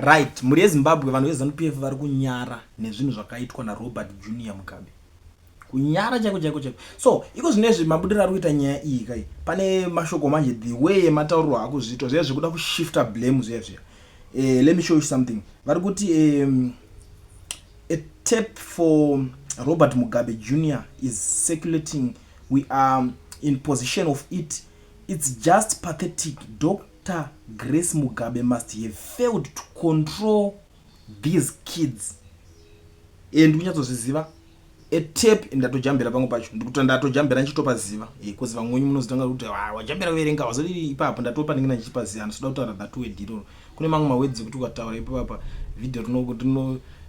Right, mhuri yeZimbabwe, vanhu veZanu PF vari kunyara nezvinhu zvakaitwa naRobert Junior Mugabe. Kunyara chaiko chaiko chaiko. So, iko zvinezvi mabudiro ari kuita nyaya iyi kai, pane mashoko manje the way emataurirwo akuzviitwa zviya zvekuda kushifta blame zviya zviya. Let me show you something. Vari kuti a tape for Robert Mugabe Jr. is circulating. We are in position of it. It's just pathetic. Dr. Grace Mugabe must have failed to control these kids. And kunyatsozviziva a tape ndatojambira pamwe pacho ndikuti ndatojambira ndichitopaziva because vamwe wenyu munozotanga kuti ah, wajambira kuverenga wazodii ipapo ndatopa ndinge ndichipaziva handisida kutaura that word iroro. Kune mamwe mawords ekuti ukataura ipapapa video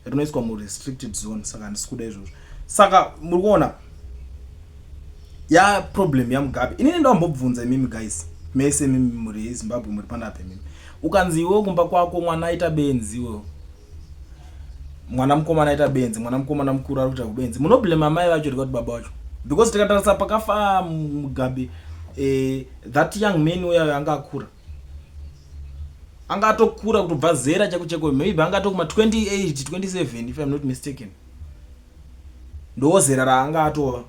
rinoiswa murestricted zone, saka handisi kuda izvozvo. Saka muri kuona ya problem yaMugabe. Inini ndambobvunza imimi guys mese, imimi muri yeZimbabwe muri panapa, imimi ukanzi iwe kumba kwako mwana aita benzi, iwewe mwana mukomana aita benzi, mwana mukomana mukuru ari kuita kubenzi, munoblame amai vacho rika kuti baba vacho? Because tikatarisa pakafa Mugabe, that young man uya anga akura, anga atokura kutobva zera chako chako, maybe anga atokuma 28 27 if I'm not mistaken, ndo zera raanga atova.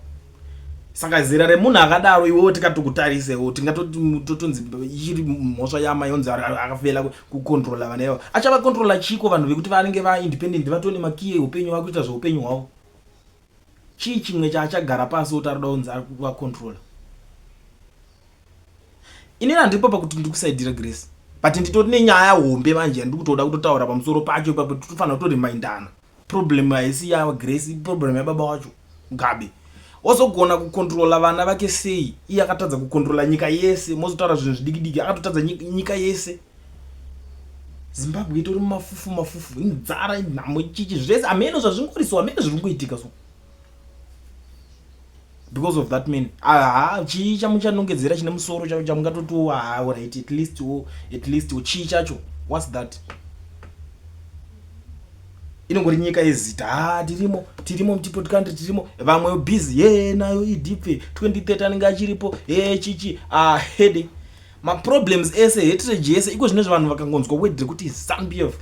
Saka zera remunhu akadaro, iwewo tikatokutarisewo tingatoti ichiri mhosva yamai yonzi akafela kucontrola vana ivavo. Achavacontrola chiko vanhu vekuti vanenge vaindependent, vatone makiyi eupenyu, vakuita zveupenyu hwavo? Chii chimwe chaachagara pasi oti arikuda kunzi ari kuvacontrola? Inini handipo pakuti ndiri kusaidhira Grace, but nditori nenyaya hombe manje yandiri kutoda kutotaura pamusoro pacho ipapo. Tofanira kutorimindana, problem haisi yaGrace, problem yababa wacho Mugabe. Wozogona kucontrola vana vake sei iye akatadza kucontrola nyika yese? Mozotaura zvinhu zvidiki diki, akatotadza nyika yese. Zimbabwe itori mumafufu mafufu, inzara, inhamo, chichi zvese, hameno zvazvingoriso, hameno zviri kungoitika. So because of that man, aha, chii chamuchanongedzera chine musoro chamungatotiwo, ha, right, at least wo, at least chii chacho? What's that? Inongori nyika yezita. Ha, tirimo, tirimo muteapot country, tirimo. Vamwe busy ye nayo idipfe 2030 anenge achiripo he chichi ahede maproblems ese, hatred yese iko zvinezvi. Vanhu vakangonzwa word rekuti ZANU PF,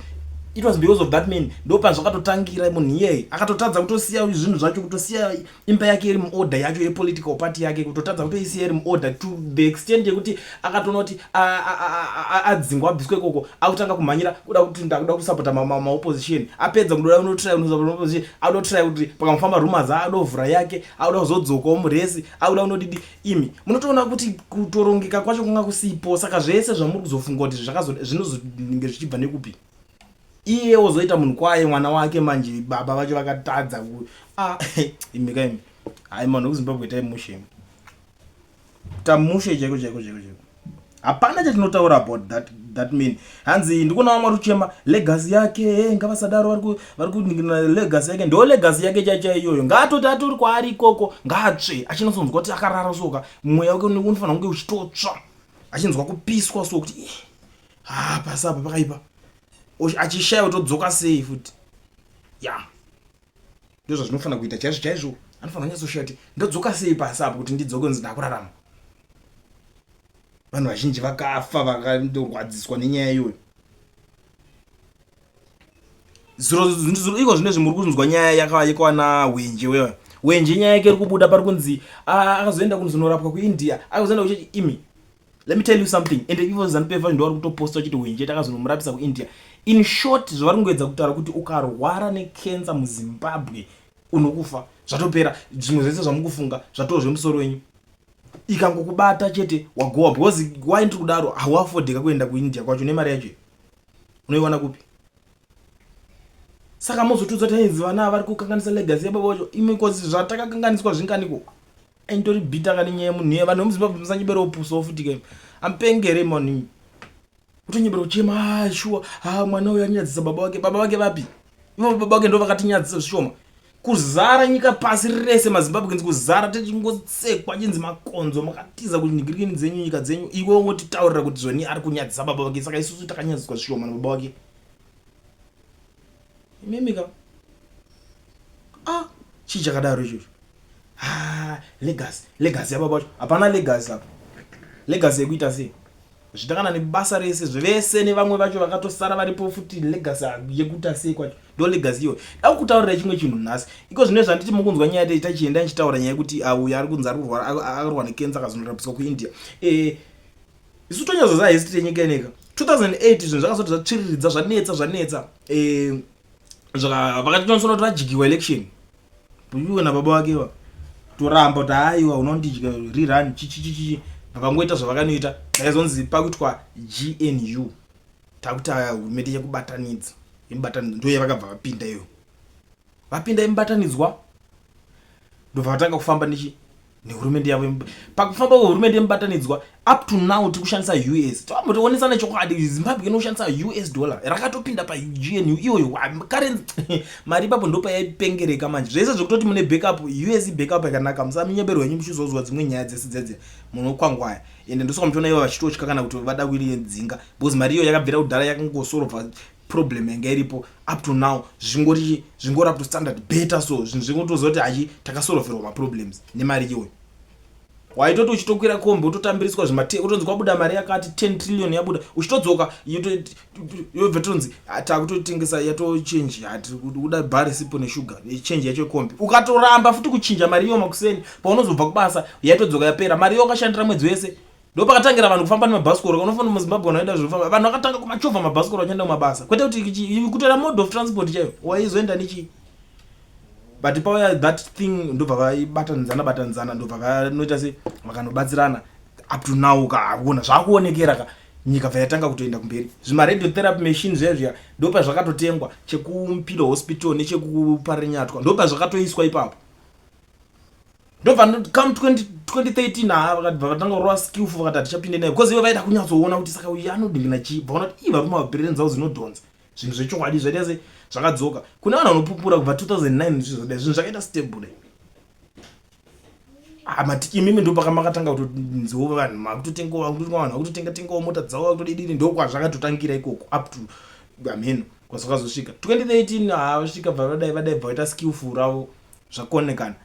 it was because of that man. Ndo pazvakatotangira. Munhu iyeye akatotadza kutosiya zvinhu zvacho, kutosiya imba yake iri muorder yacho yepolitical party yake, kutotadza kutoisiya iri muorder to the extent yekuti akatoona kuti adzingwa, abviswa ikoko, akutanga kumhanyira kuda kuti ndakuda kusapota maopposition. Apedza kudoda kunotry kunosapota maopposition, akuda kutry kuti pakamufamba rumors, adovhura yake, akuda kuzodzokawo muresi, akuda kunodidi. Imi munotoona kuti kutorongeka kwacho kunga kusipo. Saka zvese zvamuri kuzofunga kuti zvinozonge zvichibva nekupi, iye ozoita munhu kwaye mwana wake manje baba vacho vakatadza ku ah, imika imi, hai, vanhu vekuZimbabwe, itai mushe, tamushe chaiko chaiko chaiko chaiko. Hapana chatinotaura about that man. Hanzi ndikuona vamwe vari kuchema legacy yake. Hey, ngavasadaro, vari kuningirina legacy yake. Ndo legacy yake chaichai iyoyo. Ngaatoti atori kwaari ikoko, ngaatsve achinasonzwa kuti akarara soka, mweya wake unofanira kunge uchitotsva, achinzwa kupiswa so kuti ha, pasi apa pakaipa, achishaya kutodzoka sei futi. Ya, ndo zvazvinofanira kuita chaizvo chaizvo. Anofanira kunyatsoshaya kuti ndodzoka sei pasi apo kuti ndidzoke nzi ndakurarama. Vanhu vazhinji vakafa vakandorwadziswa nenyaya iyoyo. Zuro iko zvinezvi muri kunzwa nyaya yekwana Hwenje wewe. Hwenje nyaya yake iri kubuda, pari kunzi akazoenda kuzonorapwa kuIndia, akazoenda kuchechi. Imi, let me tell you something. And ivo ZANU PF ndo vari kutoposta vachiti Hwenje takazonomurapisa kuIndia. In short, zvavari kungoedza kutaura kuti ukarwara nekensa muZimbabwe unokufa, zvatopera. Zvimwe zvese zvamukufunga zvatoo zvemusoro wenyu. Ikangokubata chete wagowa. Because why ndiri kudaro? Hauafodheka kuenda kuIndia kwacho nemari yacho, unoiwana kupi? Saka mozotudza kuti ainzi vana vari kukanganisa legacy yababa vacho. Imi, cause zvatakakanganiswa zvinganiko? Aindori bhita kani nyaya yemunhu iye. Vanhu vemuZimbabwe, musanyebera upusawo futi ke, amupengere manhu kutonyebera kuchema. Ah, shuwa, ha, mwana uyu anyadzisa baba vake. Baba vake vapi ivo? Baba vake ndo vakatinyadzisa zvishoma, kuzara nyika pasi rese maZimbabwe kenzi kuzara tichingosekwa chinzi makonzo, makatiza kunhingirikini dzenyu, nyika dzenyu. Iwe wotitaurira kuti zvoni ari kunyadzisa baba vake. Saka isusu takanyadziswa zvishoma nababa vake? Imimika, ah, chii chakadaro ichocho? Ah, legacy, legacy yababa vacho, hapana legacy apa. Legacy yekuita sei? Zvitakana nebasa rese zvese nevamwe vacho vakatosara varipo futi, legacy yekuita sei kwacho, ndo legacy iyoyo. Da kutaurira chimwe chinhu nhasi iko zvino zvanditi mukunzwa nyaya tachienda nichitaura nyaya yekuti uyo ari kunzi akarwa necancer, akazonorapiswa kuIndia. Isu tonyazoziva history yenyika ineka. 2008 zvinhu zvakazoti zvatsviriridza, zvanetsa, zvanetsa. Vakatonyatsoona kuti vadyiwa election iwe nababa vake va toramba kuti haiwa, unondidya, rerun, chichichichi. Vakangoita zvavakanoita, ndakazonzi pakuitwa GNU, takuti aya hurumende yekubatanidza, yemubatanidzwa, ndo yavakabva vapinda iyo. Vapinda yemubatanidzwa, ndobva vatanga kufamba nechi nehurumende yavo. Pakufamba kwehurumende yemubatanidzwa, up to now tiri kushandisa US. Toambotionesana chokwadi, Zimbabwe inoshandisa US dollar rakatopinda paGNU iyoyo currency. Mari ipapo ndo payaipengereka manje. Zvese zvekutoti mune backup, US backup yakanaka, musaminyeberwa henyu muchizozwa dzimwe nyaya dzese dzedze munokwangwaya. Ende ndosaka muchiona ivo vachitotya kana kuti vada kuidzinga, because mari iyo yakabvira kudhara yakangosolva problem yanga iripo. Up to now zvingori zvingori up to standard better. So zvinhu zvingotoziva kuti hachi takasolverwa maproblems nemari iyoyo. Waitoti uchitokwira kombi, wototambiriswa zvimate, utonzi kwabuda mari yakati, 10 trillion yabuda. Uchitodzoka, yobva tonzi takutotengesa, yatochange, hatikuda bhari sipo neshuga, change yacho kombi. Ukatoramba futi kuchinja mari iyo, makuseni paunozobva kubasa yaitodzoka yapera mari iyo wakashandira mwedzi wese. Ndo pakatangira vanhu kufamba nemabhasikoro. Unofanira muZimbabwe vanoenda zvofamba, vanhu vakatanga kumachovha mabhasikoro vachienda kumabasa, kwete kuti kutora mode of transport chaiyo waizoenda nechii. But pauya that thing, ndobva vaibatanidzana batanidzana, ndobva vanoita se vakanobatsirana. Up to now kaona zvakuonekera ka, nyika bva yatanga kutoenda kumberi. Zvimaradiotherapy machine zviya zviya, ndopa zvakatotengwa, chekuMpilo Hospital nechekuParinyatwa, ndopa zvakatoiswa ipapo. Ndobva come 2013, ha, vakabva vatanga kurova skillful, vakati hatichapinde nayo, because ivo vaida kunyatsoona kuti saka uyu anodingina chii. Vaona kuti ii varume vabhireni dzavo dzinodhonza zvinhu zvechokwadi, zvaita se zvakadzoka kune vanhu vanopupura kubva 2009 zvizvodai zvinhu zvakaita stable. Ah, matiki imimi ndo pakamakatanga kutonziwo vanhu makutotengawo, vanhu vakutotenga tengawo mota dzavo, vakutodidini. Ndokwazvakatotangira ikoko up to amheno kwazvakazosvika 2013. Ha, vasvika bva vadai vadai, bva vaita skillful ravo, zvakonekana.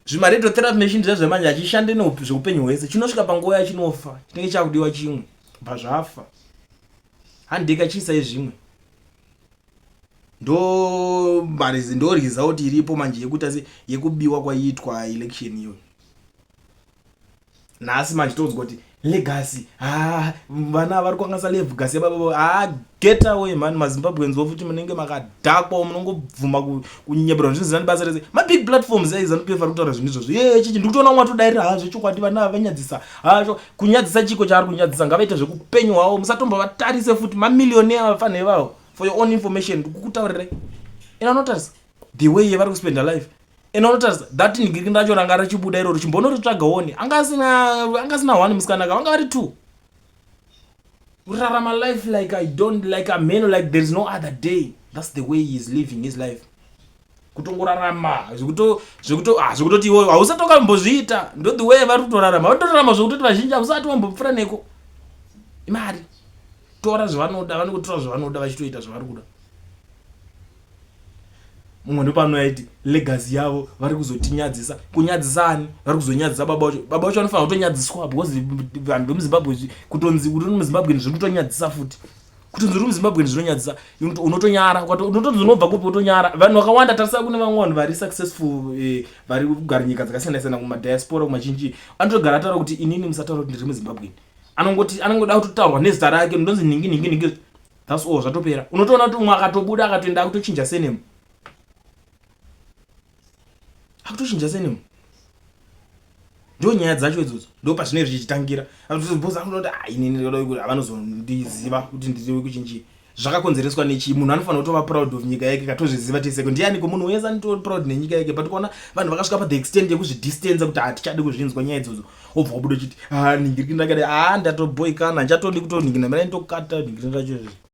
Zvimaradiotherapy machine zviya zvemanje hachishande zveupenyu hwese. Chinosvika panguva yachinofa, chinenge chakudiwa chimwe, bva zvafa, handika chiisai zvimwe. Ndo marizi, ndo result iripo manje yekuita se yekubiwa kwaiitwa election iyoyo. Nhasi manje tonzwa kuti legacy, ha, vana vari kukanganisa legacy yababa. Ha, get away man. MaZimbabweans futi munenge makadhakwa, munongobvuma kunyeberwa zvinhu zvisina basa rese. Mabig platforms aiZANU PF ari kutaura zvinhu izvozvo. Ye chichi ndikutoona umwe atodairira, ha, zvechokwadi vana ava vanyadzisa. Ha, kunyadzisa chiko chaari kunyadzisa? Ngavaite zvekupenyu hwavo, musatombovatarise futi. Mamillionaire vafanire vavo. For your own information, ndikukutaurirai, ina unotarisa the way yevari kuspenda life, ena unotarisa that nigiri racho ranga richibuda iroro, chimbonoritsvaga one. Anga asina one musikana ka, vanga vari two. Kurarama life like I don't like a man, like there is no other day. That's the way he is living his life, kutongorarama ah, zvekutoti iwoyo hausati wakambozviita. Ndo the way vari kutorarama, vanotorarama zvekutoti vazhinji hausati wambopfuura neko. Imari tora zvavanoda, vanokutora zvavanoda, vachitoita zvavari kuda. Mumwe ndopanoyaiti legacy yavo vari kuzotinyadzisa. Kunyadzisa ani? Vari kuzonyadzisa baba vacho. Baba vacho vanofanira kutonyadziswa, because vanhu vemuZimbabwe, kutonzi uri muZimbabwe zviri kutonyadzisa futi. Kutonzi uri muZimbabwe zvinonyadzisa, unotonyara. Unotonzi unobva kupi, utonyara. Vanhu vakawanda, tarisa kune vamwe vanhu vari successful, vari kugara nyika dzakasiyana siyana, kumadiaspora, kumachinji, anotogara ataura kuti inini musataura kuti ndiri muZimbabweni. Anongoti anongoda kutotaurwa nezita rake, ndonzi ningi ningi ningi, that's all, zvatopera. Unotoona kuti umwe akatobuda akatoenda akutochinja surname, akutochinja surname. Ndo nyaya dzacho idzodzo, ndo pazvinenge zvichitangira. Because anoti, ah, inini havanozondiziva kuti ndiri kuchinji. Zvakakonzereswa nechii? Munhu anofanira kutova proud of nyika yake, katozviziva teseko. Ndianiko munhu wese anotori proud nenyika yake? But kuona vanhu vakasvika pa the extent yekuzvidistansa kuti hatichadi kuzvinzwa nyaya idzodzo, wobva wabuda uchiti, ah, ningirikini rakadai, ah, ndatoboikana, handichatodi kutoningina, mirai ndokata ningirikini racho izvi.